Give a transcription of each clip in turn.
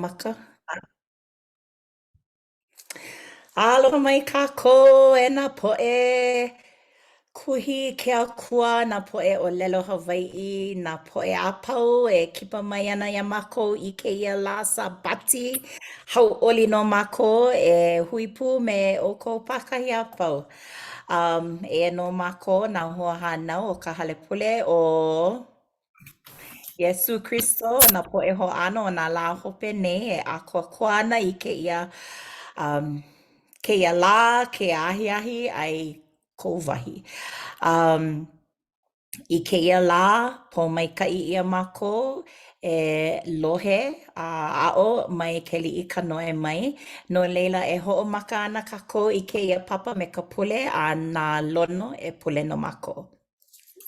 Maka. Aloha mai kākou e nā poʻe kuhi i ke Akua, nā poʻe ʻōlelo Hawaiʻi, nā poʻe a pau e kipa mai ana iā mākou i kēia lā Sābati. Hauʻoli nō mākou e hui pū me ʻoukou pākahi a pau. Um, eia nō mākou nā hoahānau o ka hale pule ʻo Iesū Kristo, nā poʻe hoʻāno o nā lā hope nei e ʻākoakoa ana i kēia, um, kēia lā, kēia ahiahi a i kou wahi. Um, i kēia lā, pōmaikaʻi ʻia mākou e lohe a aʻo mai Keliʻikanoe mai. No laila, e hoʻomaka ana kākou i kēia papa me ka pule a na Lono e pule no mākou.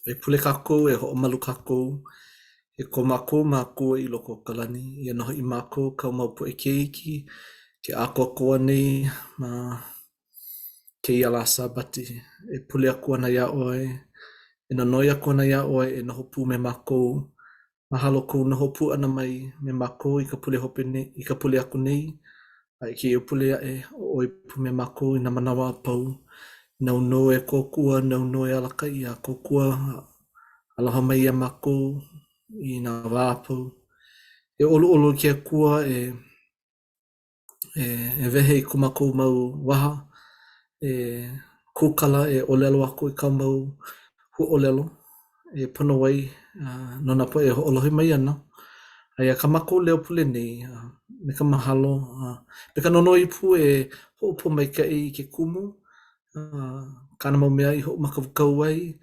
E pule kākou, e hoʻomalu kākou e ko mākou Makua i loko o ka lani, eia nō hoʻi mākou kāu mau poʻe keiki ke ʻākoakoa nei ma kēia lā Sābati e pule aku ana iā ʻoe, e nonoi aku ana iā ʻoe e noho pū me mākou. Mahalo kou noho pū ʻana mai me mākou i ka pule hope nei, i ka pule aku nei, a i kēia pule aʻe, ʻo ʻoe pū me mākou i nā manawa a pau. Nāu nō e kōkua, nāu nō e alakaʻi a kōkua a aloha mai iā mākou i nā wā a pau. E ʻoluʻolu e ke Akua e e, e wehe i ko mākou mau waha, e kūkala e ʻōlelo aku i kāu mau huaʻōlelo e pono ai uh, no nā poʻe e hoʻolohe mai ana. Aia kā mākou leo pule nei uh, me ka mahalo, uh, me ka nonoi pū e hoʻopōmaikaʻi i ke kumu, uh, kāna mau mea i hoʻomākaukau ai,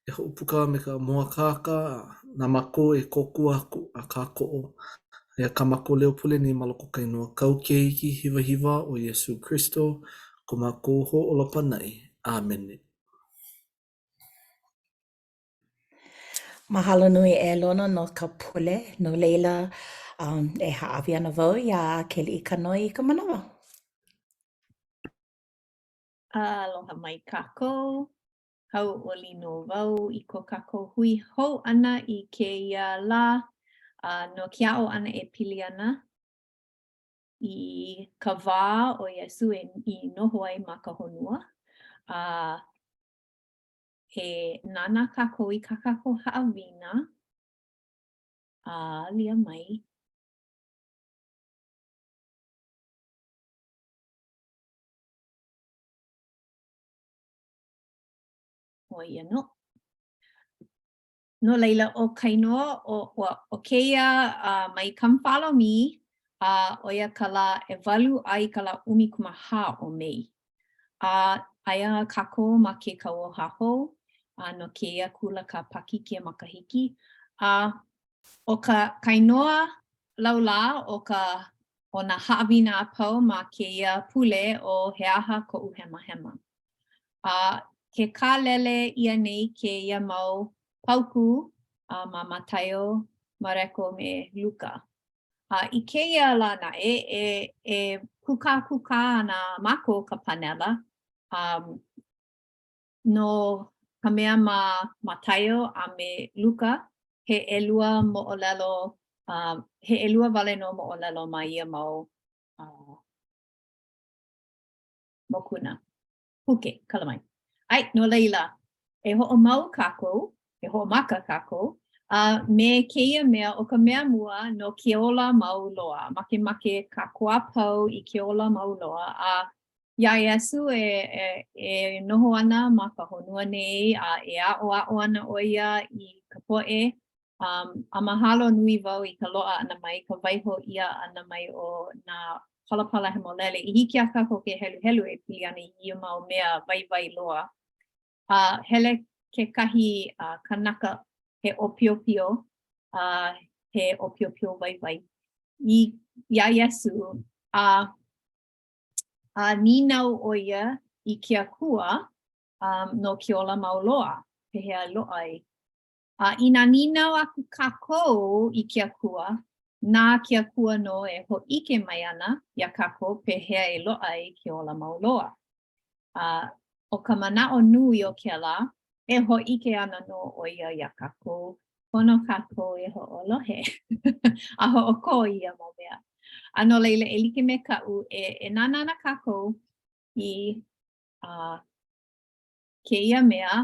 e hoʻopuka me ka mōakāka na mākou e kōkua aku a kākoʻo. Aia kā mākou leo pule nei ma loko o ka inoa kāu Keiki hiwahiwa ʻo Iesū Kristo, ko mākou Hoʻōla Pānaʻi. ʻĀmene. Mahalo nui e Lono no ka pule, no laila, um, e hāʻawi ana wau iā Keliʻikanoe i ka manawa. Aloha mai kākou. Hauʻoli nō wau i ko kākou hui hou ʻana i kēia lā a no ke aʻo ʻana e pili ana i ka wā o Iesū e i noho ai ma ka honua. A e nānā kākou i kā kākou haʻawina alia mai. ʻO ia nō. No laila, ʻo ka inoa o, ua, o kēia uh, mai Come Follow Me, a uh, ʻo ia ka lā ʻewalu a i ka lā 14 o Mei. A uh, aia kākou ma ke kauoha hou uh, no kēia kula kāpaki kēia makahiki. A uh, ʻo ka, ka inoa laulā o ka o nā haʻawina a pau ma kēia pule ʻo He Aha Koʻu Hemahema. A ke kālele ʻia nei kēia mau paukū a ma Mataio, Mareko me Luka. A i kēia lā naʻe, e, e kūkākūkā ana mākou ka panela um, no ka mea ma Mataio a me Luka, he ʻelua moʻolelo, um, he ʻelua wale nō moʻolelo ma ia mau uh, mokuna. Puke, kala mai. ʻAe, no laila, e hoʻomau kākou, e hoʻomaka kākou, a me kēia mea, ʻo ka mea mua no ke ola mau loa. Makemake kākou a pau i ke ola mau loa, a iā Iesū e, e, e noho ana ma ka honua nei a e aʻoaʻo ana ʻo ia i ka poʻe, um, a mahalo nui wau i ka loaʻa ʻana mai, ka waiho ʻia ʻana mai o nā palapala hemolele i hiki iā kākou ke heluhelu e pili ana i ia mau mea waiwai loa. A uh, hele kekahi uh, kanaka he ʻōpiopio, a uh, he ʻōpiopio waiwai i iā Iesū, a uh, a nīnau ʻo ia i ke Akua um, no ke ola mau loa, pehea e loaʻa ai. A inā nīnau aku kākou i ke Akua, na ke Akua nō e hōʻike mai ana iā kākou pehea e loaʻa ai ke ola mau loa. A ʻo ka manaʻo nui o kēlā, e hōʻike ana nō ʻo ia iā kākou, pono kākou e hoʻolohe a hoʻokō i ia mau mea. A no laila, e like me kaʻu, e, e nānā ana kākou i uh, kēia mea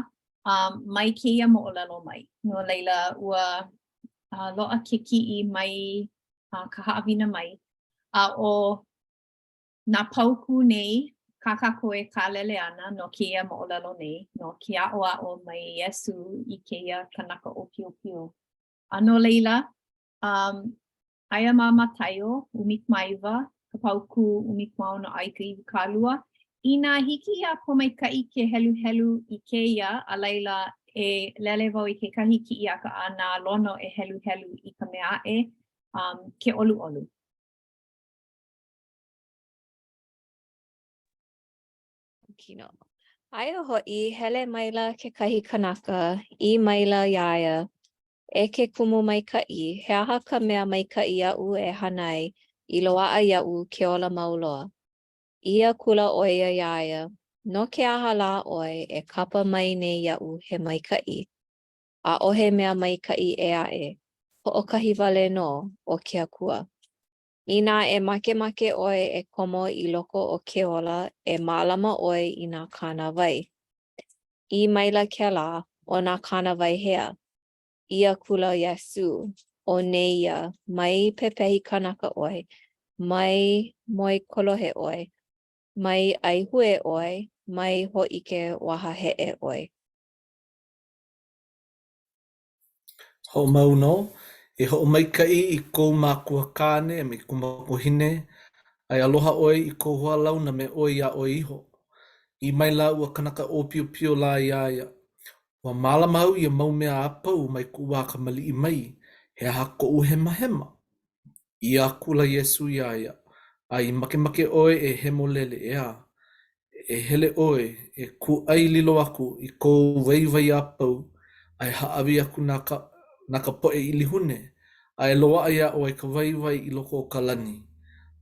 um, mai kēia moʻolelo mai. No laila, ua uh, loaʻa ke kiʻi mai uh, ka haʻawina mai. A ʻo nā paukū nei, kā kākou e kālele ana no kēia moʻolelo nei, no ke aʻoaʻo mai Iesū i kēia kanaka ʻōpiopio. A no laila, um, aia ma Mataio, 19, ka paukū 16 a i ka 20. Inā hiki iā Pōmaikaʻi ke heluhelu i kēia, a laila e lele wau i kekahi kiʻi akā na Lono e heluhelu i ka mea aʻe, um, ke ʻoluʻolu. Kino. Aia hoʻi, hele maila kekahi kanaka, ʻī maila iā ia, E ke kumu maikaʻi, he aha ka mea maikaʻi aʻu e hana ai, i loaʻa iaʻu ke ola mau loa? ʻĪ akula ʻo ia iā ia, No ke aha lā ʻoe e kapa mai nei iaʻu he maikaʻi? ʻAʻohe mea maikaʻi ʻē aʻe, hoʻokahi wale nō, ʻo ke Akua. Inā e makemake ʻoe e komo i loko o ke ola, e mālama ʻoe i nā kānāwai. ʻĪ maila kēlā, ʻO nā kānāwai hea? ʻĪ akula Iesū, ʻO nēia, mai pepehi kanaka ʻoe, mai moekolohe ʻoe, mai ʻaihue ʻoe, mai hōʻike wahaheʻe ʻoe. Hoʻomau nō, E hoʻomaikaʻi i kou makua kāne a me kou makuahine, a e aloha ʻoe i kou hoalauna me ʻoe iā ʻoe iho. ʻĪ maila ua kanaka ʻōpiopio lā iā ia, Ua mālama au ia mau mea a pau mai koʻu wā kamaliʻi mai, he aha koʻu hemahema? ʻĪ akula Iesū iā ia, A i makemake ʻoe e hemolele, ʻeā, e hele ʻoe, e kūʻai lilo aku i kou waiwai a pau, a e hāʻawi aku na ka, na ka poʻe ʻilihune, a e loaʻa iā ʻoe ka waiwai i loko o ka lani.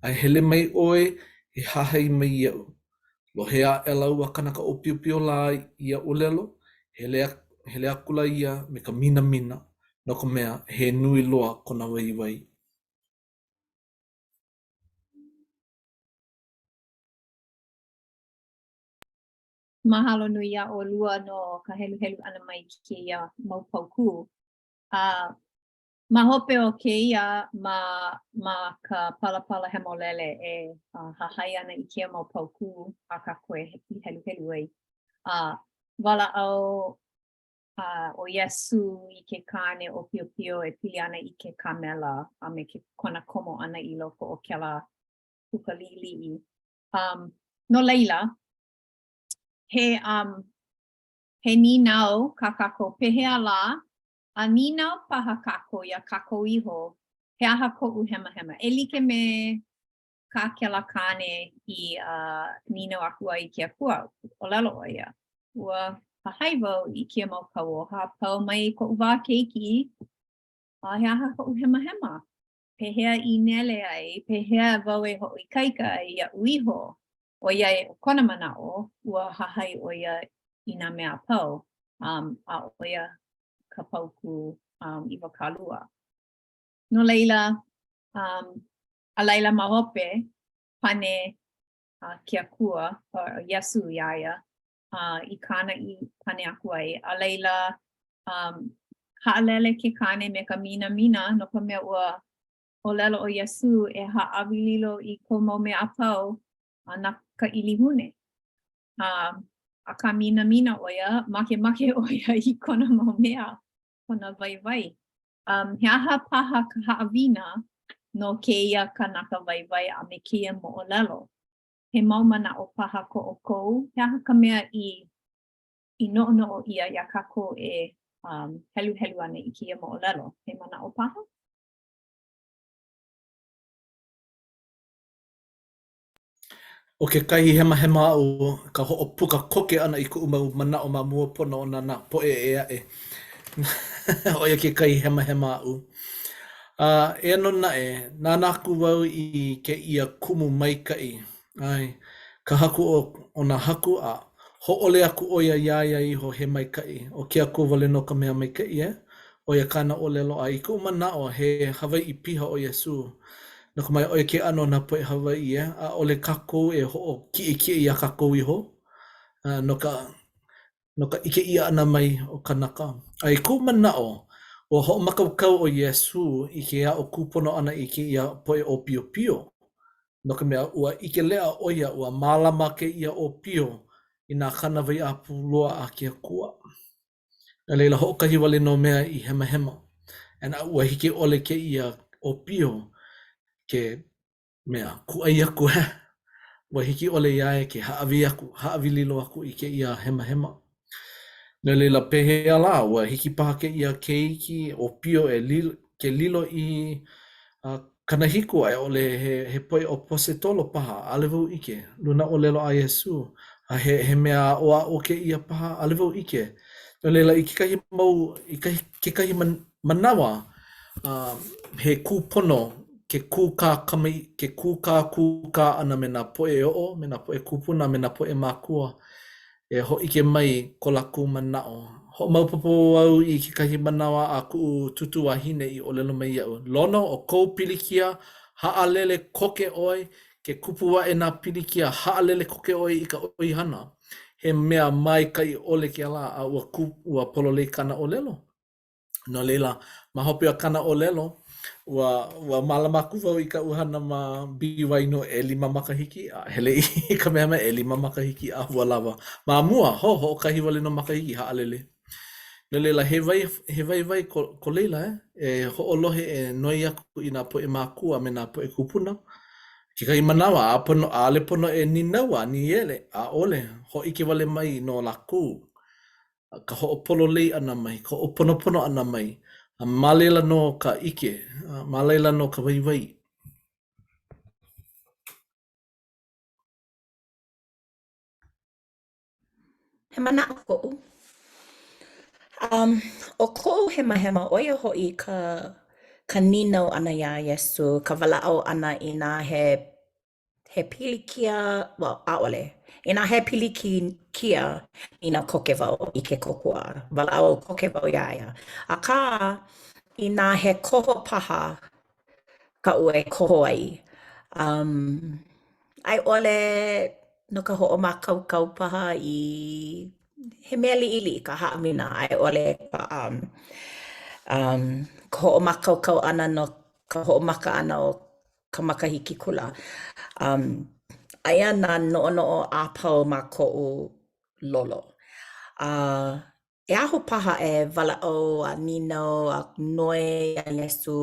A e hele mai ʻoe e hahai mai iaʻu. Lohe aʻela ua kanaka ʻōpiopio lā i ia ʻōlelo, hele, hele akula ia me ka minamina, no ka mea, he nui loa kona waiwai. Mahalo nui iā ʻolua no ka heluhelu ʻana mai i kēia mau paukū. A Ma hope o kēia, ma ma ka Palapala Hemolele e hahai ana i kēia mau paukū a kākou e i heluhelu ai. A walaʻau a ʻo Iesū i ke kāne ʻōpiopio e pili ana i ke kāmela a me ke kona komo ʻana i loko o kēlā puka liʻiliʻi. Um, no laila, he, um, he nīnau kā kākou, pehea lā A nīnau paha kākou iā kākou iho, he aha koʻu hemahema? E like me kā kēlā kāne i uh, nīnau aku ai i ke Akua, ʻōlelo ʻo ia, ua hahai wau i kēia mau kauoha a pau mai koʻu wā keiki, a he aha koʻu hemahema? Pehea i nele ai, pehea wau e hoʻoikaika ai iaʻu iho? ʻOiai ʻo kona manaʻo, ua hahai ʻo ia i nā mea a pau, um, a ʻo ia ka paukū um, 20. No laila, um, a laila ma hope, pane uh, ke Akua, uh, Iesū iā ia, uh, i kāna i pane aku ai. A laila, um, haʻalele ke kāne me ka minamina, no ka mea ua ʻōlelo ʻo Iesū e hāʻawi lilo i kou mau mea a pau a na ka ʻilihune. A, akā minamina ʻo ia, makemake ʻo ia i kona mau mea, kona waiwai. Um, he aha paha ka haʻawina no kēia kanaka waiwai a me kēia moʻolelo? He mau manaʻo paha ko ʻoukou? He aha ka mea i i noʻonoʻo ʻia iā kākou e um, heluhelu ana i kēia moʻolelo? He manaʻo paha? ʻO kekahi hemahema aʻu ka hoʻopuka koke ʻana i koʻu mau manaʻo ma mua pono o nā poʻe ʻē aʻe. ʻO ia kekahi hemahema aʻu. A eia nō naʻe, nānā aku wau i kēia kumu maikaʻi, ʻae, ka haku o, o nā haku a hōʻole aku ʻo ia iā ia iho he maikaʻi, ʻo ke Akua wale nō ka mea maikaʻi, eh? ʻO ia kāna ʻōlelo, a i koʻu manaʻo, he Hawaiʻi piha ʻo Iesū. No ka mea, ʻo ia ke ʻano o nā poʻe Hawaiʻi, eh? ʻAʻole kākou e hoʻokiʻekiʻe iā kākou iho no ka no ka ʻike ʻia ʻana mai o kanaka. A i kou manaʻo, ua hoʻomākaukau ʻo Iesū i ke aʻo kūpono ʻana i kēia poʻe ʻōpiopio, no ka mea, ua ʻike leʻa ʻo ia ua mālama kēia ʻōpio i nā kānāwai a pau loa a ke Akua. No laila, hoʻokahi wale nō mea i hemahema, and a ua hiki ʻole kēia ʻōpio ke mea kūʻai aku, eh? Ua hiki ʻole iā ia ke hāʻawi aku, hāʻawi lilo aku i kēia hemahema. No laila, pehea lā, ua hiki paha kēia keiki ʻōpio e lilo, ke lilo i uh, 70 a i ʻole he, he poʻe ʻaposetolo paha, ʻaʻole wau ʻike, lunaʻōlelo a Iesū, a he, he mea aʻoaʻo kēia paha, ʻaʻole wau ʻike. No laila, i kekahi mau, i kahi, kekahi manawa, uh, he kūpono ke kūkā kama, ke kūkākūkā ʻana me nā poʻe oʻo, me nā poʻe kūpuna, me nā poʻe mākua, e hōʻike mai ko lākou manaʻo. Hoʻomaopopo au i kekahi manawa a kuʻu tūtū wahine i ʻōlelo mai iaʻu, Lono, ʻo kou pilikia, haʻalele koke ʻoe, ke kupu aʻe nā pilikia, haʻalele koke ʻoe i ka ʻoihana. He mea maikaʻi ʻole kēlā, a ua kū, ua pololei kāna ʻōlelo. No laila, ma hope o kāna ʻōlelo, ua, ua mālama aku wau i kaʻu hana ma BYU no ʻelima makahiki, a hele i Kamehameha ʻelima makahiki a ua lawa. Ma mua, ho, hoʻokahi wale nō makahiki haʻalele. No laila, he wai, he waiwai ko, ko laila, eh, e hoʻolohe e noi aku i nā poʻe mākua a me nā poʻe kūpuna. Kekahi manawa, a pono, ʻaʻole pono e nīnau a nīele, ʻaʻole, hōʻike wale mai nō lākou. ka hoʻopololei ʻana mai, ka hoʻoponopono ʻana mai, a ma laila nō ka ʻike, ma laila nō ka waiwai. He manaʻo koʻu. Um, ʻo koʻu hemahema, ʻo ia hoʻi ka ka nīnau ʻana iā Iesū, ka walaʻau ʻana inā he he pilikia, well, ʻaʻole. Inā he pilikia, nīnau koke wau i ke kōkua. Walaʻau koke wau iā ia. Akā, inā he koho paha kaʻu e koho ai, um, a i ʻole no ka hoʻomākaukau paha i he mea liʻiliʻi ka haʻawina a i ʻole ka um, um, ka hoʻomākaukau ʻana no ka hoʻomaka ʻana o ka makahiki kula. Um, aia nā noʻonoʻo a pau ma koʻu lolo. A e aho paha e walaʻau a nīnau a noi iā Iesū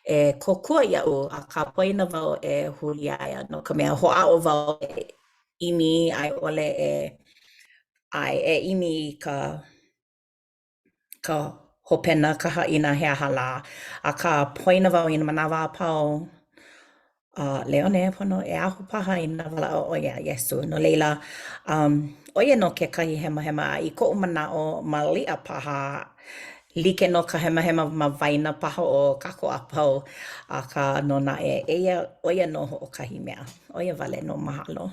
e kōkua iaʻu, akā poina wau e huli iā ia no ka mea hoʻāʻo wau e ʻimi a i ʻole e ʻae e ʻimi i ka ka hopena, ka haʻina he aha lā. Akā, poina wau i nā manawa a pau, a Leone, pono e aho paha inā walaʻau ʻoe iā Iesū. No laila, um, ʻo ia nō kekahi hemahema a i koʻu manaʻo, maliʻa paha, like nō ka hemahema ma waena paha o kākou a pau, akā nō naʻe, eia, ʻo ia nō hoʻokahi mea. ʻO ia wale nō, mahalo.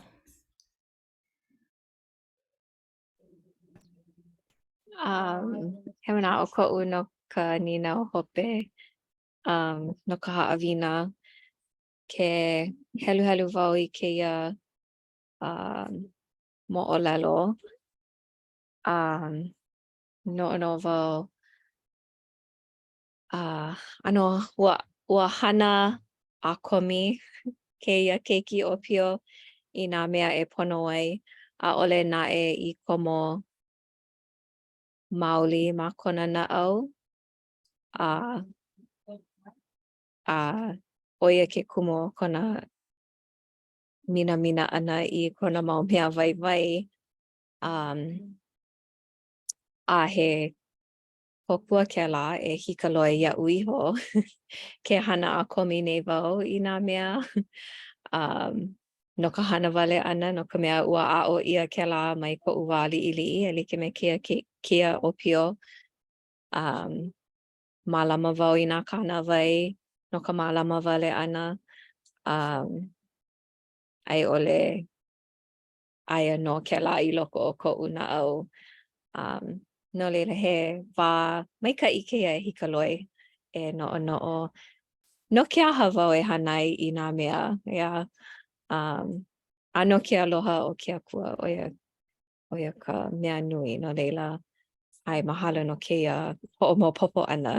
Um, he manaʻo koʻu no ka nīnau hope um, no ka haʻawina. Ke heluhelu wau i kēia um, moʻolelo, um, noʻonoʻo wau, uh, ʻano ua, ua hana ʻākomi kēia keiki ʻōpio i nā mea e pono ai, ʻaʻole naʻe i komo maoli ma kona naʻau, a a ʻo ia ke kumu o kona minamina ʻana i kona mau mea waiwai, um, a he kōkua kēlā e hikaloi iaʻu iho ke hana ʻākomi nei wau i nā mea um, no ka hana wale ʻana, no ka mea ua aʻo ʻia kēlā mai koʻu wā liʻiliʻi e like me kēia, kēia ʻōpio. Um, mālama wau i nā kānāwai no ka mālama wale ʻana. Um, a i ʻole aia nō kēlā i loko o koʻu naʻau. Um, no laila, he wā maikaʻi kēia e hikaloi e noʻonoʻo. no ke aha wau e hana ai i nā mea, ʻeā? Um, a no ke aloha o ke Akua, ʻo ia, ʻo ia ka mea nui, no laila, ʻae, mahalo no kēia hoʻomaopopo ʻana.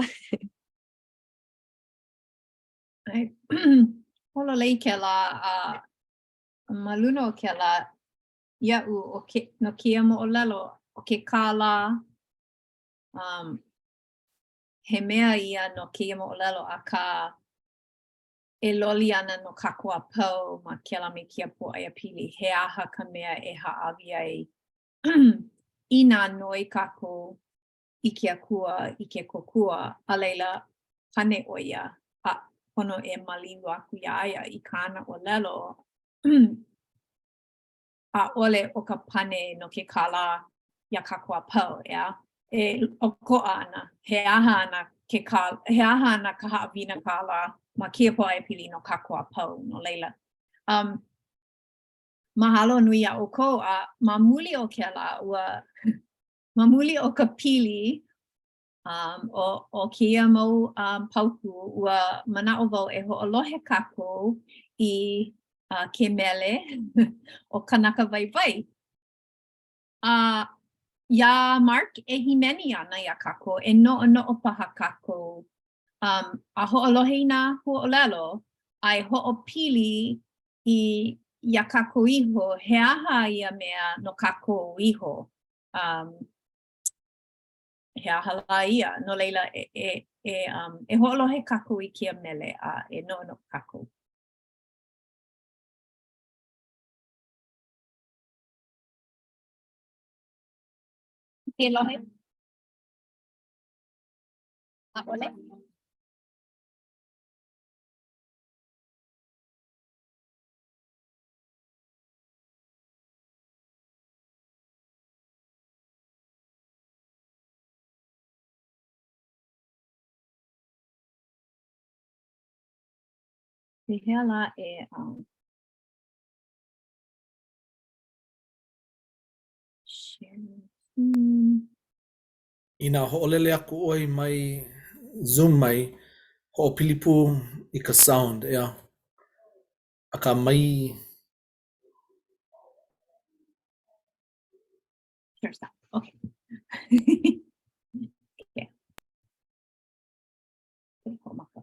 ʻAe, pololei kēlā, a ma luna o kēlā, iaʻu, o ke, no kēia moʻolelo, ʻo ke kālā, um, he mea ia no kēia moʻolelo, akā, e loli ana no kākou a pau ma kēlā me kēia pōʻaiapili, he aha ka mea e hāʻawi ai inā noi kākou i ke Akua i ke kōkua, a laila, pane ʻo ia, a pono e maliu aku iā ia i kāna ʻōlelo, ʻaʻole ʻo ka pane no ke kālā iā kākou a pau, ʻeā? E ʻokoʻa ana, he aha ana ke kā, he aha ana ka haʻawina kālā ma kēia pōʻaiapili no kākou a pau, no laila. Um, mahalo nui iā ʻoukou, a ma muli o kēlā, ua, ma muli o ka pili um, o, o kēia mau um, paukū, ua manaʻo wau e hoʻolohe kākou i uh, ke mele ʻo Kanaka Waiwai. A uh, iā Mark e hīmeni ana iā kākou, e noʻonoʻo paha kākou um, a hoʻolohe i nā huaʻōlelo, a e hoʻopili i iā kākou iho, he aha ia mea no kākou iho? Um, he aha lā ia? No laila, e, e, e, um, e hoʻolohe kākou i kēia mele a e noʻonoʻo kākou. Ke lohe? ʻAʻole? Pehea lā e um, share screen. Inā hoʻolele aku ʻoe mai Zoom mai, hoʻopili pū i ka sound, ʻeā. Akā mai Share sound. Okay. okay. Hoʻomaka.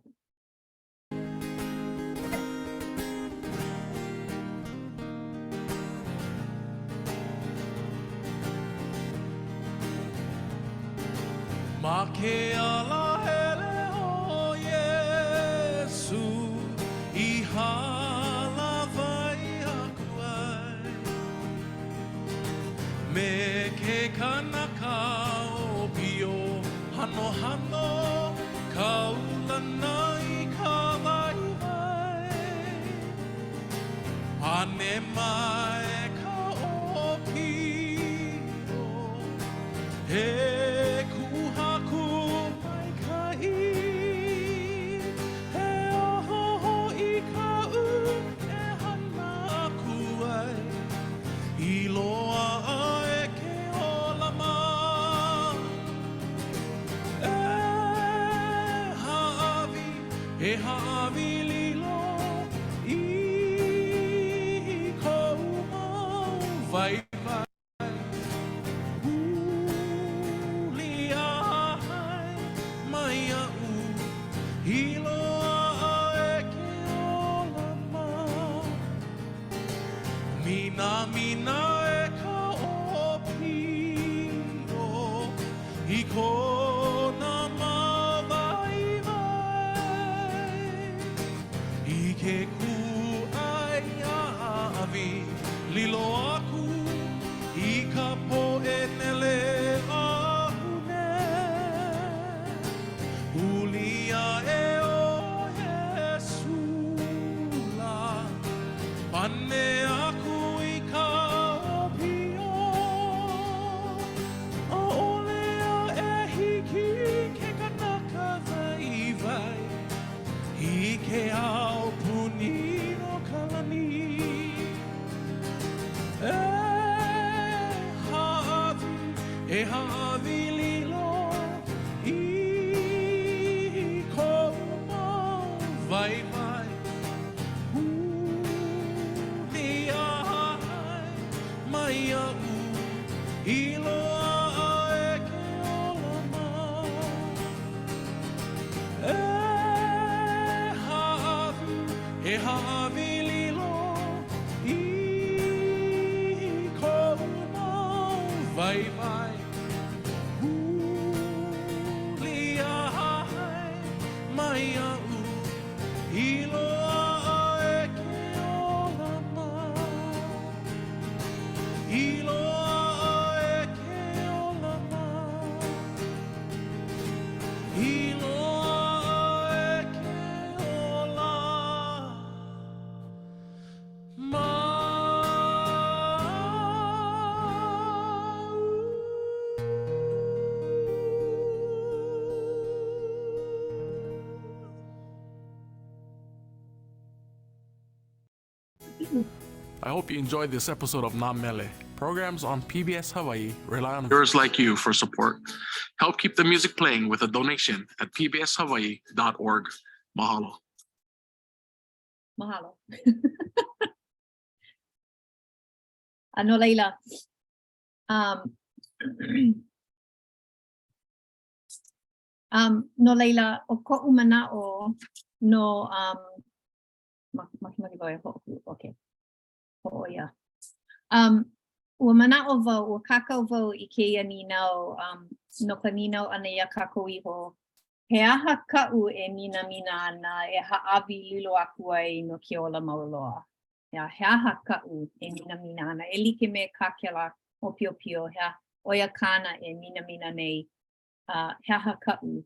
Ma ke ala hele o Iesū i hālāwai aku ai Me ke kanaka ʻōpio hanohano Kaulana i ka waiwai Pane mai ka ʻōpio E kuʻu haku maikaʻi He aha hoʻi kaʻu e hana aku ai I loaʻa e ke ola mau E hāʻawi, e hāʻawi lilo i koʻu mau waiwai. Huli a hahai mai iaʻu i loaʻa e ke ola mau. Minamina e ka ʻōpio i kona mau waiwai i ke kūʻai a hāʻawi lilo aku i ka poʻe nele a hune. Huli aʻe ʻo Iesū lā. Pane aku i ka ʻōpio, ʻAʻole aʻe hiki ke kanaka waiwai i ke aupuni o ka lani. E hāʻawi, e hāʻawi lilo i koʻu mau waiwai. waiwai Huli mai iaʻu i loaʻa e ke ola mau I loaʻa e ke ola mau I loaʻa e ke ola mau. I hope you enjoyed this episode of Na Mele. Programs on PBS Hawaii rely on viewers like you for support. Help keep the music playing with a donation at pbshawaii.org. Mahalo. Mahalo. A no laila, um, um, no laila, ʻo koʻu manaʻo no, um, makemake wau e hoʻokū, okay. Hōʻoia. Um, ua manaʻo wau, ua kākau wau i kēia nīnau, um, no ka nīnau ʻana iā kākou iho, He aha kaʻu e minamina ana e hāʻawi lilo aku ai no ke ola mau loa? Yeah, he aha kaʻu e minamina ana? E like me kā kēlā ʻōpiopio, he ʻo ia kāna e minamina nei, uh, he aha kaʻu?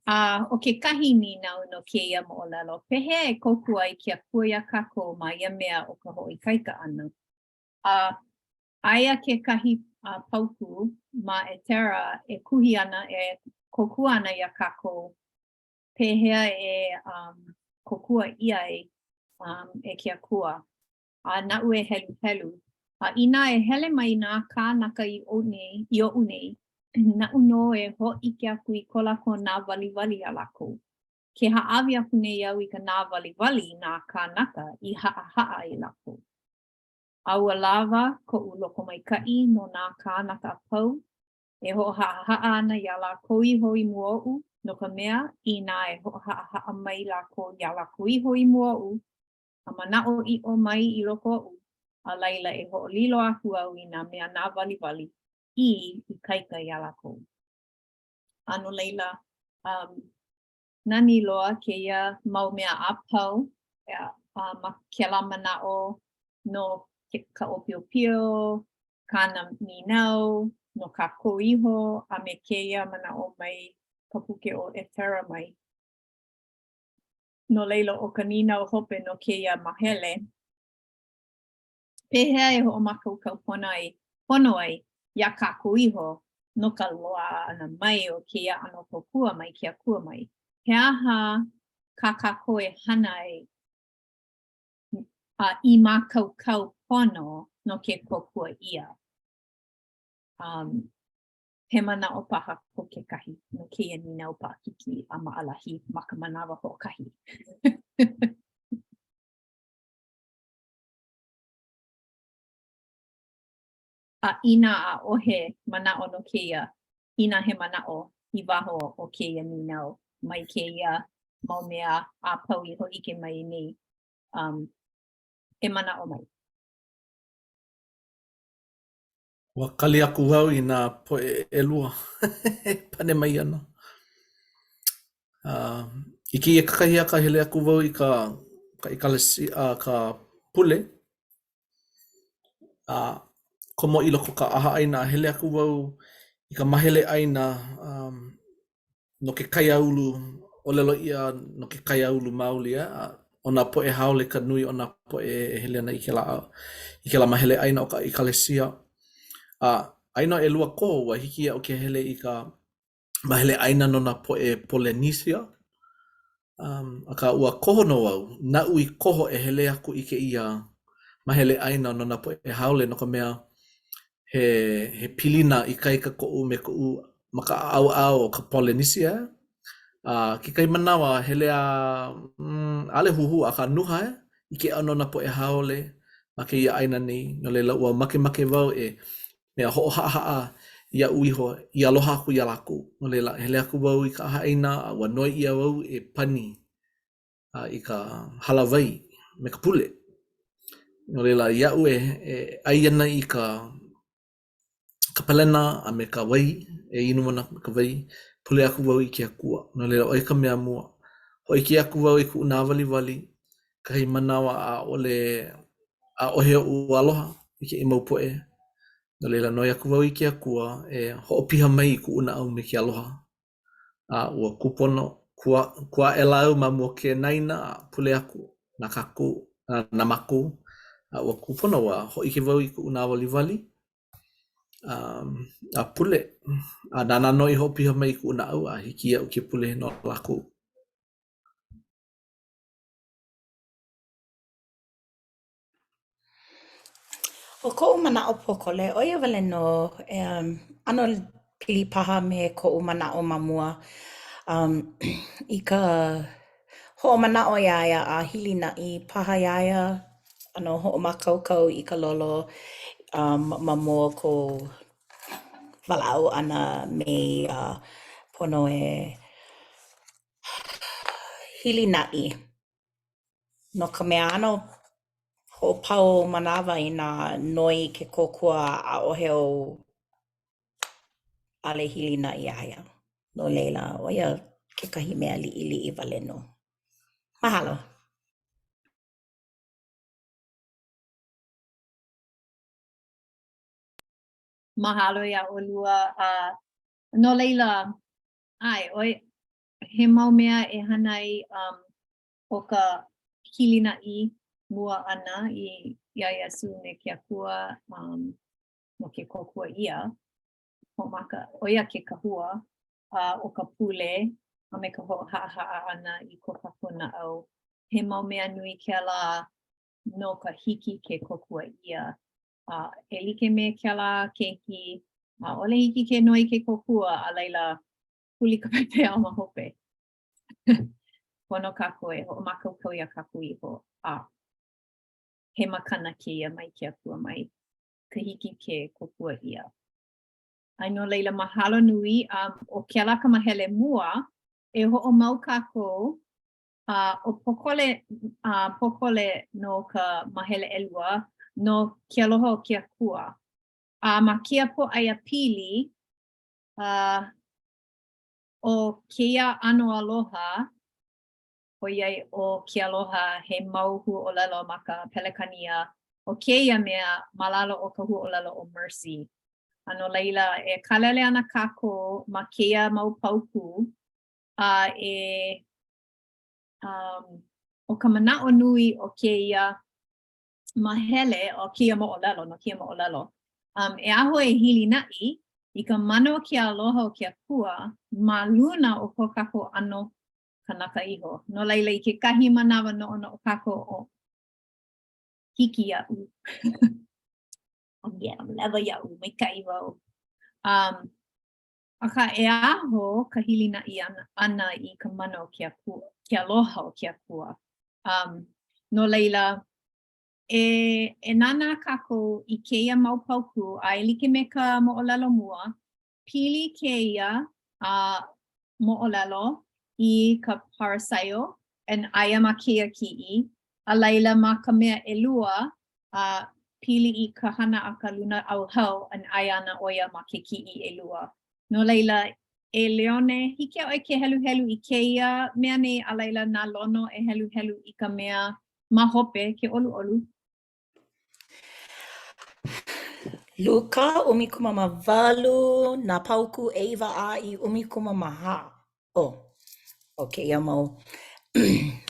A ʻo kekahi nīnau no kēia moʻolelo, pehea e kōkua ai ke Akua iā kākou ma ia mea o ka hoʻoikaika ʻana? A Aia kekahi paukū ma ʻEtera e kuhi ana, e kōkua ana iā kākou pehea e um, kōkua ʻia ai um, e ke Akua. A naʻu e heluhelu. A inā e hele mai nā kānaka i ou nei, i oʻu nei, naʻu nō e hōʻike aku i ko lākou nāwaliwali iā lākou. Ke hāʻawi aku nei au i ka nāwaliwali i nā kānaka i haʻahaʻa ai lākou. A ua lawa koʻu lokomaikaʻi no nā kānaka a pau, e hoʻohaʻahaʻa ana iā lākou iho i mua oʻu, no ka mea, inā e hoʻohaʻahaʻa mai lākou iā lākou iho i mua oʻu, a manaʻoʻiʻo mai i loko oʻu, a laila e hoʻolilo aku au i nā mea nāwaliwali i ikaika iā lākou. A no laila, um, nani loa kēia mau mea a pau a ma kēlā manaʻo no ka ʻōpiopio, kāna nīnau, no kākou iho, a me kēia manaʻo mai ka puke ʻo ʻEtera mai. No laila, ʻo ka nīnau hope no kēia māhele, Pehea e hoʻomākaukau pono ai, pono ai iā kākou iho no ka loaʻa ʻana mai o kēia ʻano kōkua mai ke Akua mai? He aha kā kākou e hana ai a i mākaukau pono no ke kōkua ʻia? Um, he manaʻo paha ko kekahi no kēia nīnau paʻakikī a maʻalahi ma ka manawa hoʻokahi. A inā ʻaʻohe manaʻo no kēia, inā he manaʻo i waho o kēia nīnau mai kēia mau mea a pau i hōʻike mai nei, um, e manaʻo mai. Ua kali aku au i nā poʻe ʻelua e pane mai ana. Uh, I kēia kakahiaka hele aku wau i ka ka ʻekalesia, uh, ka pule. A uh, komo i loko ka ʻahaʻaina a hele aku wau i ka mahele ʻaina um, no ke kaiāulu, ʻōlelo ʻia no ke kaiāulu maoli, a ʻo nā poʻe haole ka nui o nā poʻe e hele ana i kēlā i kēlā mahele ʻaina o ka ʻekalesia. A aia nō ʻelua koho, ua hiki iaʻu ke hele i ka mahele ʻaina no nā poʻe Polenesia, um, akā ua koho nō au, naʻu i koho e hele aku i kēia mahele ʻaina no nā poʻe haole no ka mea, he he pilina ikaika koʻu me koʻu ma ka ʻaoʻao o ka Polenesia. A kekahi manawa, hele a mm, ʻaʻole huhū, akā nuha e, i ke ʻano o nā poʻe haole ma kēia ʻāina nei. No laila, ua makemake wau e mea hoʻohaʻahaʻa iaʻu iho i aloha aku iā lākou. No laila, hele aku wau i ka ʻahaʻaina a ua noi ʻia wau e pani a i ka hālāwai me ka pule. No laila, iaʻu e, e ʻai ana i ka. ka palena a me ka wai, e inu ana me ka wai, pule aku wau i ke Akua. No laila, ʻo ia ka mea mua. Hōʻike aku wau i kuʻu nāwaliwali, kahi manawa ʻaʻole, ʻaʻohe oʻu aloha i kēia mau poʻe. No laila, noi aku wau i ke Akua e hoʻopiha mai i kuʻu naʻau me ke aloha. A ua kūpono, kū, kū aʻela au ma mua o ke anaina a pule aku na kākou, na mākou. A ua kūpono, ua hōʻike wau i kuʻu nāwaliwali um, a pule. A nāna nō i hoʻopiha mai i kuʻu naʻau a hiki iaʻu ke pule no lākou. ʻO koʻu manaʻo pōkole, ʻo ia wale nō, ʻano pili paha me koʻu manaʻo ma mua. I ka hoʻomanaʻo iā ia a hilinaʻi paha iā ia, ʻano hoʻomākaukau i ka lolo ma mua o kou walaʻau ʻana me ia pono e hilinaʻi. No ka mea, ʻano hoʻopau manawa inā noi i ke kōkua ʻaʻohe ou ʻaʻole hilinaʻi iā ia. No laila, ʻo ia kekahi mea liʻiliʻi wale nō. Mahalo. Mahalo iā ʻolua. A no laila, ʻae, ʻoe, he mau mea e hana ai um, ʻo ka hilinaʻi mua ʻana i iā Iesū me ke Akua um, no ke kōkua ʻia, hoʻomaka, ʻo ia ke kahua, a ʻo ka pule a me ka hoʻohaʻahaʻa ʻana i ko kākou naʻau, he mau mea nui kēlā no ka hiki ke kōkua ʻia. A e like me kēlā keiki, ʻaʻole hiki ke noi ke kōkua, a laila, huli ka pepeiao ma hope. Pono kākou e hoʻomākaukau iā kākou iho, a he makana kēia mai ke Akua mai, ka hiki ke kōkua ʻia. A no laila, mahalo nui. Um, ʻo kēlā ka mahele mua, e hoʻomau kākou, a ʻo pōkole, a pōkole no ka mahele ʻelua, no ke aloha o ke Akua. A ma kēia pōʻaiapili, a ʻo kēia ʻano aloha, ʻoiai ʻo ke aloha he mau huaʻōlelo ma ka Pelekania, ʻo kēia mea ma lalo o ka huaʻōlelo ʻo mercy. A no laila, e kālele ana kākou ma kēia mau paukū, a e, um, ʻo ka manaʻo nui o kēia mahele o kēia moʻolelo, no kēia moʻolelo, um, e aho e hilinaʻi i ka mana o ke aloha o ke Akua ma luna o ko kākou ʻano kanaka iho. No laila, i kekahi manawa noʻonoʻo kākou ʻo hiki iaʻu. oh, yeah, lewa iaʻu, maikaʻi wau. Um, akā, e aho ka hilinaʻi ʻana i ka mana o ke Akua, ke aloha o ke Akua. Um, no laila, e, e nānā kākou i kēia mau paukū, a e like me ka moʻolelo mua, pili kēia a uh, moʻolelo i ka Parisaio, and aia ma kēia kiʻi, a laila ma ka mea ʻelua, a uh, pili i ka hana a ka luna ʻauhau, and aia ana ʻo ia ma ke kiʻi ʻelua. No laila, e Leone, hiki iā ʻoe ke heluhelu i kēia mea nei, a laila na Lono e heluhelu i ka mea ma hope, ke ʻoluʻolu. Luka 18, nā paukū ʻeiwa a i 14. Oh, ʻo kēia mau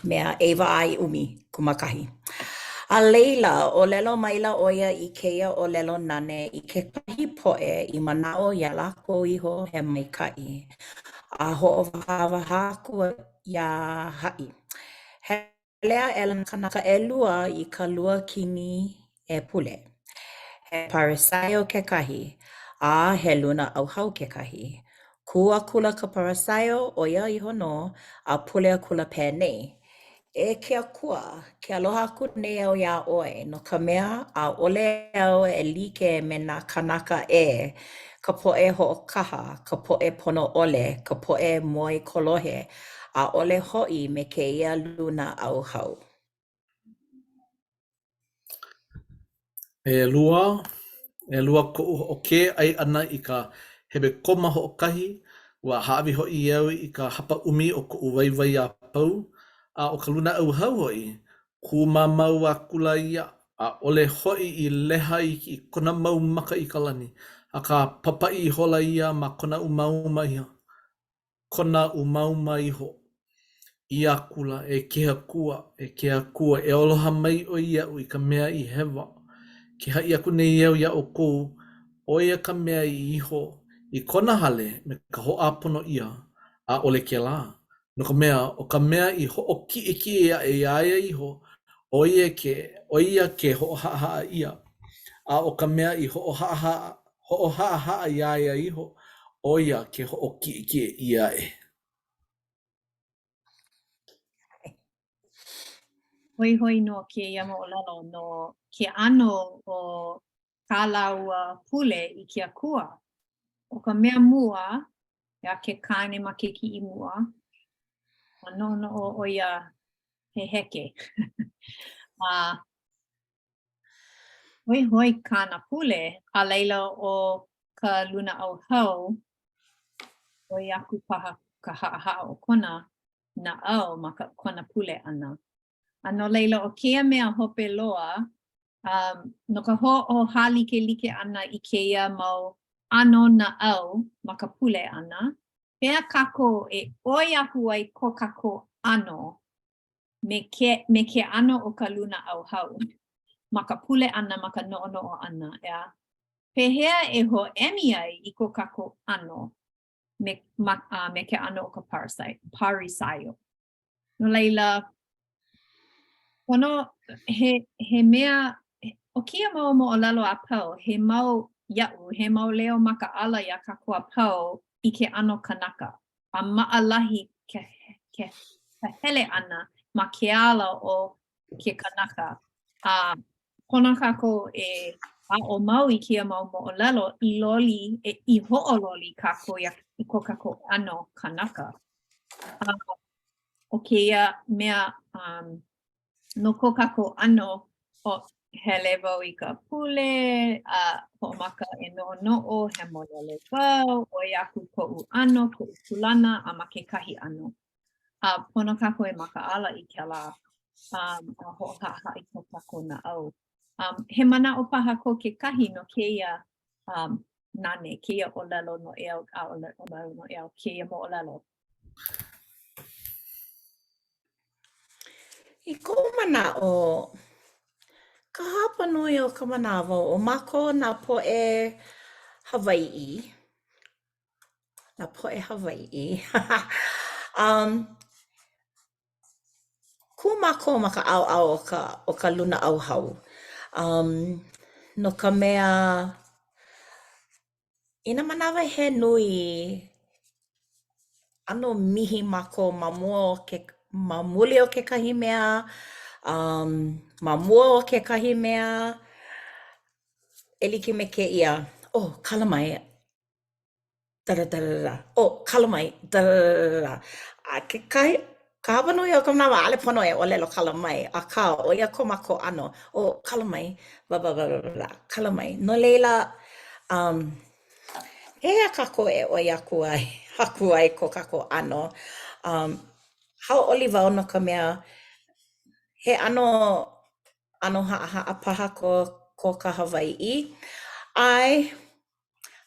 mea ʻeiwa a i 11. A laila, ʻōlelo maila ʻo ia i kēia ʻōlelo nane i kekahi poʻe i manaʻo iā lākou iho he maikaʻi, a hoʻowahāwahā aku iā haʻi. Hele aʻela nā kānaka ʻelua i ka luakini e pule. He Parisaio kekahi, a he luna ʻauhau kekahi. Kū akula ka Parisaio, ʻo ia iho nō, a pule akula penei, E ke Akua, ke aloha aku nei au iā ʻoe, no ka mea, ʻaʻole au e like me nā kānaka ʻē, ka poʻe hoʻokaha, ka poʻe pono ʻole, ka poʻe moekolohe, ʻaʻole hoʻi me kēia luna ʻauhau. ʻElua. ʻElua koʻu hoʻokē ʻai ʻana i ka hebekoma hoʻokahi, ua hāʻawi hoʻi au i ka hapaʻumi o koʻu waiwai a pau, a ʻo ka luna ʻauhau hoʻi, kū mamao akula ia, ʻaʻole hoʻi i leha iki i kona mau maka i ka lani, akā, papaʻi ihola ia ma kona umauma iho. kona umauma iho. ʻĪ akula, E ke Akua, e ke Akua, e aloha mai ʻoe iaʻu i ka mea i hewa. Ke haʻi aku nei au iā ʻoukou, ʻo ia ka mea i iho i kona hale me ka hoʻāpono ʻia, ʻaʻole kēlā, no ka mea, ʻo ka mea i hoʻokiʻekiʻe aʻe iā ia iho, ʻo ia ke, ʻo ia ke hoʻohaʻahaʻa ʻia, a ʻo ka mea i hoʻohaʻahaʻa hoʻohaʻahaʻa iā ia iho, ʻo ia ke hoʻokiʻekiʻe ʻia aʻe. Hoihoi nō kēia moʻolelo no ke ʻano o kā lāua pule i ke Akua. ʻO ka mea mua, iā ke kāne ma ke kiʻi mua, a noʻonoʻo ʻo ia he heke. A Hoihoi kāna pule, a laila ʻo ka luna ʻauhau, ʻoi aku paha ka haʻahaʻa o kona naʻau ma ka, kona pule ʻana. A no laila, ʻo kēia mea hope loa, um, no ka hoʻohālikelike ʻana i kēia mau ʻano naʻau ma ka pule ʻana, pehea kākou e ʻoi aku ai ko kākou ʻano me ke, me ke ʻano o ka luna ʻauhau ma ka pule ʻana, ma ka noʻonoʻo ʻana, ʻeā? Pehea e hōʻemi ai i ko kākou ʻano me, ma, uh, me ke ʻano o ka Parisai, Parisaio? No laila, pono, he, he mea, ʻo kēia mau moʻolelo a pau, he mau, iaʻu, he mau leo makaʻala iā kākou a pau i ke ʻano kanaka. A maʻalahi ke, ke, ka hele ʻana ma ke ala o ke kanaka. A pono kākou e aʻo mau i kēia mau moʻolelo i loli, e, i hoʻololi kākou ia, i ko kākou ʻano kanaka. A ʻo kēia mea um, no ko kākou ʻano, ʻo hele wau i ka pule, a hoʻomaka e noʻonoʻo, hemolele wau, ʻoi aku koʻu ʻano, koʻu kūlana, a ma kekahi ʻano. A pono kākou e makaʻala i kēlā um, a hoʻohaʻahaʻa i ko kākou naʻau. Um, he manaʻo paha ko kekahi no kēia um, nane, kēia ʻōlelo noʻeau, ʻaʻole ʻōlelo noʻeau, kēia moʻolelo. I koʻu manaʻo, ka hapanui o ka manawa, ʻo mākou nā poʻe Hawaiʻi, nā poʻe Hawaiʻi um kū mākou ma ka ʻaoʻao o ka o ka luna ʻauhau. Um no ka mea, I nā manawa he nui, ʻano mihi mākou ma mua o ke ma muli o kekahi mea, um ma mua o kekahi mea e like me kēia, ʻOh, kala mai da-da-da-da-da, ʻOh, kala mai da-da-da-da-da. A kekahi, ka hapanui o ka manawa ʻaʻole pono e ʻōlelo kala mai, akā ʻo ia ko mākou ʻano, ʻOh, kala mai blah-blah-blah-blah-blah, kala mai. No laila, um, pehea kākou e ʻoi aku ai aku ai ko kākou ʻano? Um, hauʻoli wau no ka mea, he ʻano ʻano haʻahaʻa paha ko ko ka Hawaiʻi. ʻAe,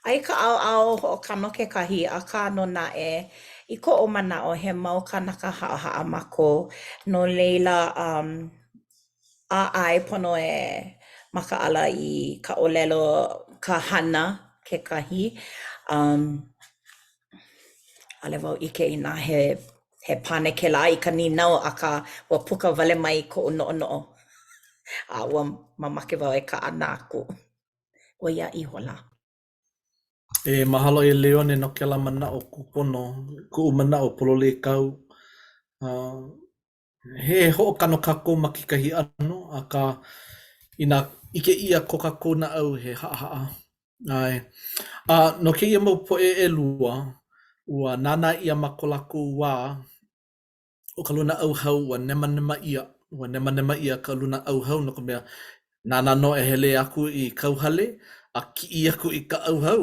Aia ka ʻaoʻao hoʻokano kekahi, akā nō naʻe, i koʻu manaʻo, he mau kānaka haʻahaʻa mākou, no laila, um, a ʻae pono e makaʻala i ka ʻōlelo, ka hana kekahi. Um, ʻaʻole wau ʻike inā he he pane kēlā i ka nīnau, akā ua puka wale mai koʻu noʻonoʻo a ua mamake wau e kaʻana aku. ʻO ia ihola. E mahalo e Leone no kēlā manaʻo kūpono, kuʻu manaʻo pololei kāu. Uh, he hoʻokano kākou ma kekahi ʻano, akā inā ʻike ʻia ko kākou naʻau he haʻahaʻa. ʻAe. A no kēia mau poʻe ʻelua, ua nānā ʻia ma ko lākou wā, ʻo ka luna ʻauhau ua nemanema ʻia, ua nemanema ʻia ka luna ʻauhau no ka mea, nāna nō e hele aku i kauhale. a kiʻi aku i ka ʻauhau,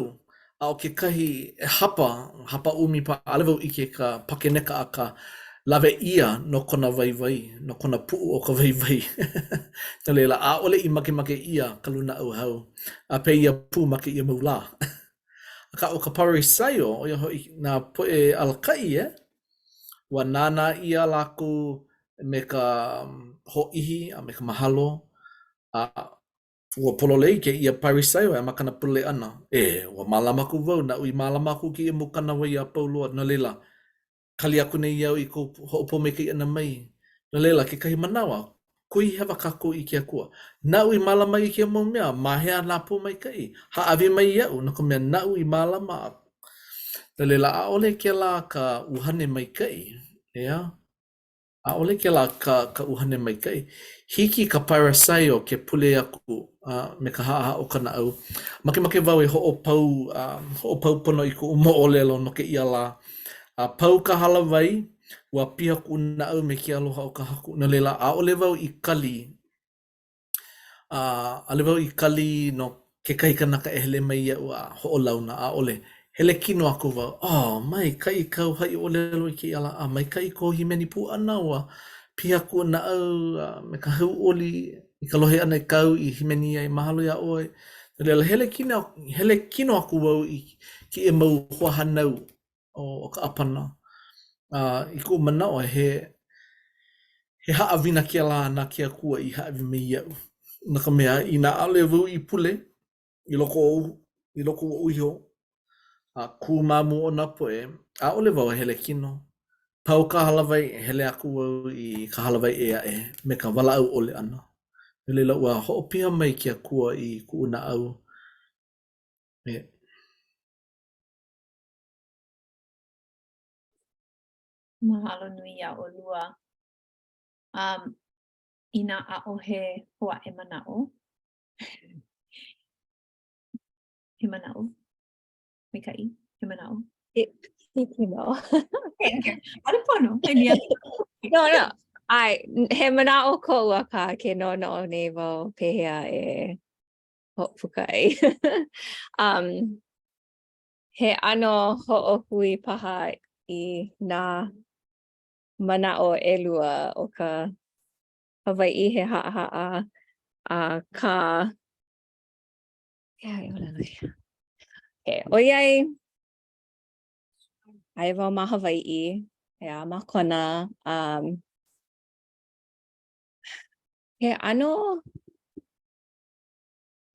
a ʻo kekahi e hapa, hapaʻumi paha, ʻaʻole wau ʻike i ka pakeneka akā lawe ʻia no kona waiwai, no kona puʻu o ka waiwai. No laila, ʻaʻole i makemake ʻia ka luna ʻauhau, a pēia pū ma kēia mau lā. Akā ʻo ka Parisaio, ʻo ia hoʻi nā poʻe alakaʻi, e, ua nānā ʻia lākou me ka hōʻihi a me ka mahalo, a ua pololei kēia Parisaio a ma kāna pule ʻana, E, ua mālama aku wau, naʻu i mālama aku kēia mau kānāwai a pau loa, no laila, kali aku nei au i kou hoʻopōmaikaʻi ʻana mai. No laila, kekahi manawa, kuhi hewa kākou i ke Akua. Naʻu i mālama i kēia mau mea, ma hea nā pōmaikaʻi? Hāʻawi mai iaʻu, no ka mea, naʻu i mālama aku. No laila, ʻaʻole kēlā ka ʻuhane maikaʻi, ʻeā? ʻAʻole kēlā ka ka ʻuhane maikaʻi. Hiki ka Parisaio ke pule aku a me ka haʻahaʻa o ka naʻau. Makemake wau e hoʻopau a hoʻopau pono i kuʻu moʻolelo no kēia lā. A pau ka hālāwai, ua piha kuʻu naʻau me ke aloha o ka Haku. No laila, ʻaʻole wau i kali A ʻaʻole wau i kali no kekahi kanaka e hele mai iaʻu a hoʻolauna, ʻaʻole. Hele kino aku wau, Oh, maikaʻi kāu haʻi ʻōlelo i kēia lā, a maikaʻi kou hīmeni pū ʻana, ua piha kuʻu naʻau a me ka hauʻoli i ka lohe ʻana i kāu i hīmeni ai, mahalo iā ʻoe. No laila, hele kino, hele kino aku wau i kēia mau hoahānau o ka ʻāpana. A i kuʻu manaʻo, he he haʻawina kēlā na ke Akua i hāʻawi mai iaʻu. No ka mea, inā ʻaʻole wau i pule i loko oʻu, i loko oʻu iho, a kū ma mua o nā poʻe, ʻaʻole wau e hele kino. Pau ka hālāwai, hele aku wau i ka hālāwai ʻē aʻe me ka walaʻau ʻole ʻana. No laila, ua hoʻopiha mai ke Akua i kuʻu naʻau e. Mahalo nui iā ʻolua. Um, inā ʻaʻohe hoʻāʻe manaʻo, he manaʻo, maikaʻi, he manaʻo. Hiki nō. Okay, okay. ʻAʻole pono. No, no. ʻAe, he manaʻo koʻu akā ke noʻonoʻo nei wau pehea e hoʻopuka ai. um, he ʻano hoʻohui paha i nā manaʻo ʻelua o ka Hawaiʻi he haʻahaʻa a ka Okay, ʻoiai aia wau ma Hawaiʻi, ʻeā, ma Kona, um, he ʻano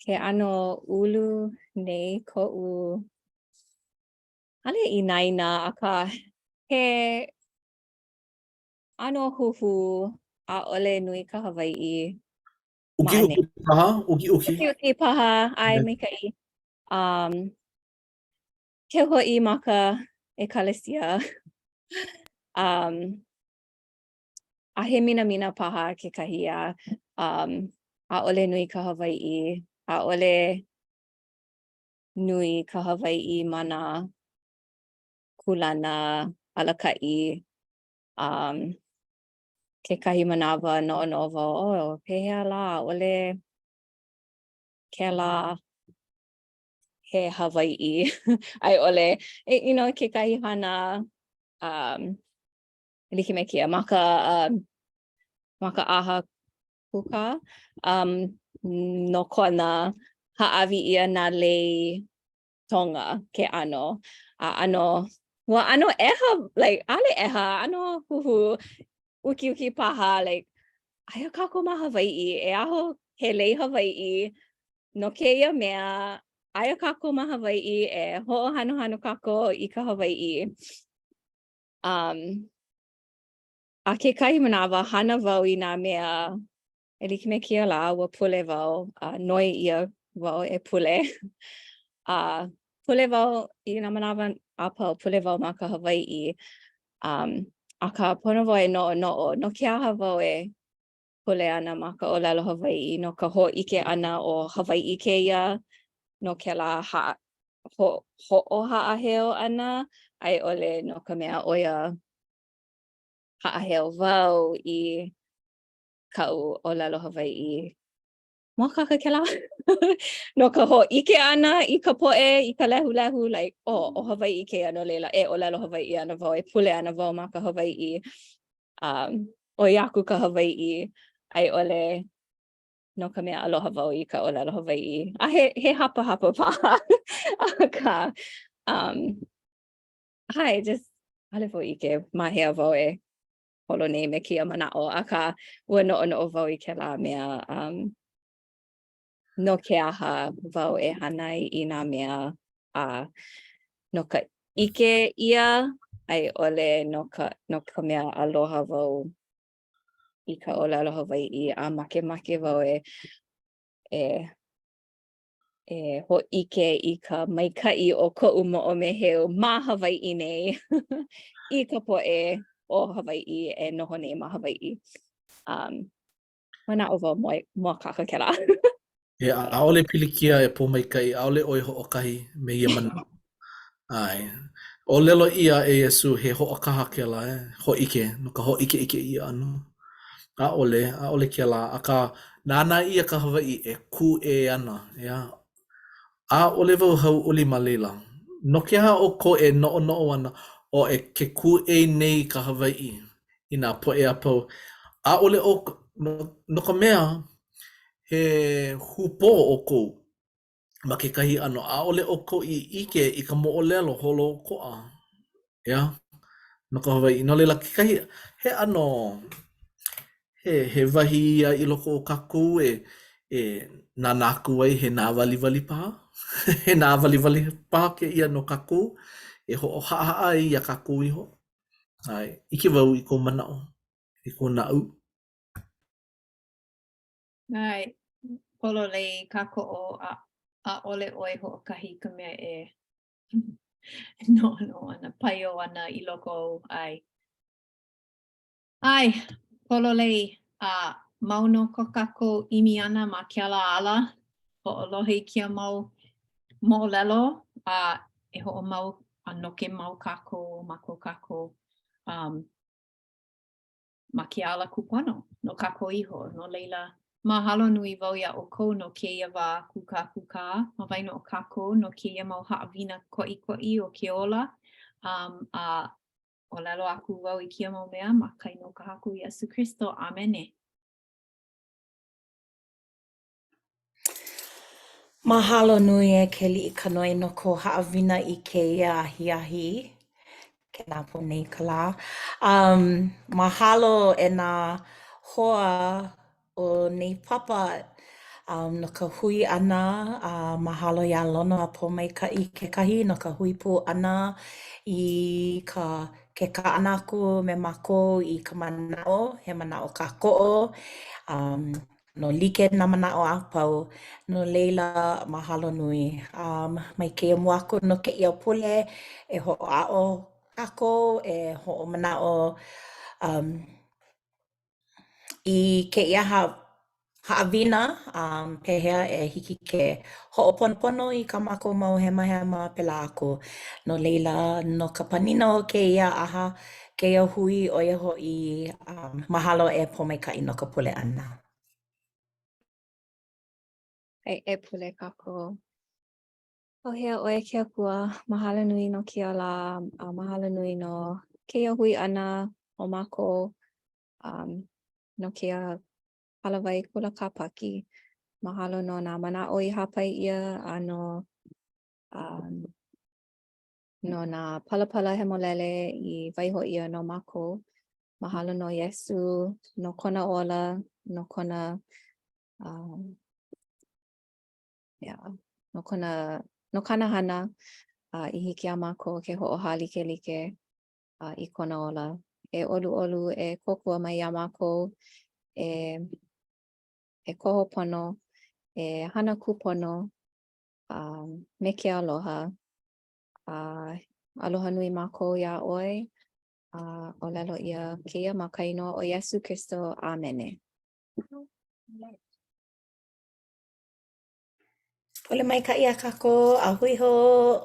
Ke ʻano ulu nei koʻu ʻaʻole inaina, akā he ʻano huhū, ʻaʻole nui ka Hawaiʻi ma ʻAneʻi. Ukiuki paha, ukiuki. Ukiuki paha, ʻae maikaʻi. Um, keu hoʻi ma ka ʻekalesia. Um, a he minamina paha kekahi a um, ʻaʻole nui ka Hawaiʻi, ʻaʻole nui ka Hawaiʻi ma nā kūlana alakaʻi. Um, kekahi manawa noʻonoʻo wau, oh, pehea lā, ʻaʻole kēlā he Hawaiʻi a i ʻole, you know, kekahi hana um, e like me kēia, ma ka, um, ma ka ʻaha kūkā, um, no Kona hāʻawi ʻia nā lei Tonga ke ʻano. A ʻano, ua ʻano ʻeha, like, ʻaʻole ʻeha, ʻano huhū, ukiuki paha, like, aia kākou ma Hawaiʻi, e aho he lei Hawaiʻi no kēia mea, aia kākou ma Hawaiʻi, e hoʻohanohano kākou i ka Hawaiʻi. Um, a kekahi manawa, hana wau i nā mea e like me kēia lā, ua pule wau, a noi ʻia wau e pule. A pule wau i nā manawa a pau, pule wau ma ka Hawaiʻi. Um, akā, pono wau e noʻonoʻo, no ke aha wau e pule ana ma ka ʻōlelo Hawaiʻi, no ka hōʻike ʻana ʻo Hawaiʻi kēia, no kēlā ha ho hoʻohaʻaheo ʻana, a i ʻole no ka mea ʻo ia haʻaheo wau i kaʻu ʻōlelo Hawaiʻi. Mōakāka kēlā? No ka hōʻike ʻana i ka poʻe, i ka lehulehu, like, oh, ʻo Hawaiʻi kēia, no laila, e ʻōlelo Hawaiʻi ana wau, e pule ana wau ma ka Hawaiʻi. Um, ʻoi aku ka Hawaiʻi, a i ʻole no ka mea aloha wau i ka ʻōlelo Hawaiʻi. A he, he hapahapa paha. Akā, um, ʻae, just, ʻaʻole wau ʻike ma hea wau e holo nei me kēia manaʻo, akā, ua noʻonoʻo wau i kēlā mea, um, no ke aha wau e hana ai i nā mea a no ka ʻike ʻia a i ʻole no ka, no ka mea aloha wau i ka ʻōlelo Hawaiʻi a makemake wau e, e e hōʻike i ka maikaʻi o koʻu moʻomeheu ma Hawaiʻi nei i ka poʻe o Hawaiʻi e noho nei ma Hawaiʻi. Um, manaʻo wau moe, mōakāka kēlā. E, ʻaʻole pilikia e Pōmaikaʻi, ʻaʻole ʻoe hoʻokahi me ia manaʻo. ʻAe. ʻŌlelo ʻia e Iesū, he hoʻokaha kēlā, e, hōʻike, no ka hōʻikeʻike ʻia ʻana. ʻAʻole, ʻaʻole kēlā, akā, nānā ʻia ka Hawaiʻi e kūʻē ana, ʻeā? ʻAʻole wau hauʻoli ma laila. No ke aha ʻoukou e noʻonoʻo ana, ʻo e ke kūʻē nei ka Hawaiʻi i nā poʻe a pau? ʻAʻole ʻoukou, no, no ka mea, he hūpō ʻoukou. ma kekahi ʻano, ʻaʻole ʻoukou i ʻike i ka moʻolelo holoʻokoʻa, ʻeā, no ka Hawaiʻi. No laila kekahi, he ʻano, he, he wahi ia i loko o kākou e, e nānā aku ai he nāwaliwali paha, he nāwaliwali paha kēia no kākou e hoʻohaʻahaʻa ai iā kākou iho. ʻAe, ʻike wau i kou manaʻo, i kou naʻau. ʻAe, pololei kākoʻo a ʻaʻole ʻoe hoʻokahi ka mea e noʻonoʻo ana, paio ana i loko ou, ʻae. ʻAe, pololei, a mau nō ko kākou ʻimi ʻana ma kēlā ala, hoʻolohe i kēia mau moʻolelo, a e hoʻomau a noke mau kākou ma ko kākou um, ma ke ala kūpono no kākou iho. No laila, mahalo nui wau iā ʻoukou no kēia wā kūkākūkā ma waena o kākou no kēia mau haʻawina koʻikoʻi o ke ola. Um, a ʻōlelo aku wau i kēia mau mea ma ka inoa o ka Haku Iesū Kristo. ʻĀmene. Mahalo nui e Keliʻikanoe no kou haʻawina i kēia ahiahi. Ke nāpō nei ka lā. Um, mahalo e nā hoa o nei papa um, no ka hui ʻana, a mahalo iā Lono a Pōmaikaʻi kekahi no ka hui pū ʻana i ka ke kaʻana aku me mākou i ka manaʻo, he manaʻo kākoʻo. Um, No like nā manaʻo a pau, no laila, mahalo nui. Um, mai kēia mua aku no kēia pule e hoʻāʻo kākou, e hoʻomanaʻo um, i kēia haʻawina, um, pehea e hiki ke hoʻoponopono i kā mākou mau hemahema pēlā aku. No laila, no ka panina o kēia ʻaha, kēia hui, ʻo ia hoʻi, um, mahalo e Pōmaikaʻi no ka pule ʻana. E, e pule kākou. ʻAuhea ʻoe ke Akua, mahalo nui no kēia lā, a mahalo nui no kēia hui ʻana o mākou, um, no kēia hālāwai kula kāpaki. Mahalo no nā manaʻo i hāpai ʻia a no um, no nā palapala hemolele i waiho ʻia no mākou. Mahalo no Iesū, no kona ola, no kona um, yeah, no kona, no kāna hana uh, i hiki iā mākou ke hoʻohālikelike uh, i kona ola. E ʻoluʻolu e kōkua mai iā mākou e, e koho pono, e hana kūpono um, me ke aloha. A aloha nui mākou iā ʻoe. A ʻōlelo ʻia kēia ma ka inoa o Iesū Kristo. ʻĀmene. Pule maikaʻi iā kākou a hui hou.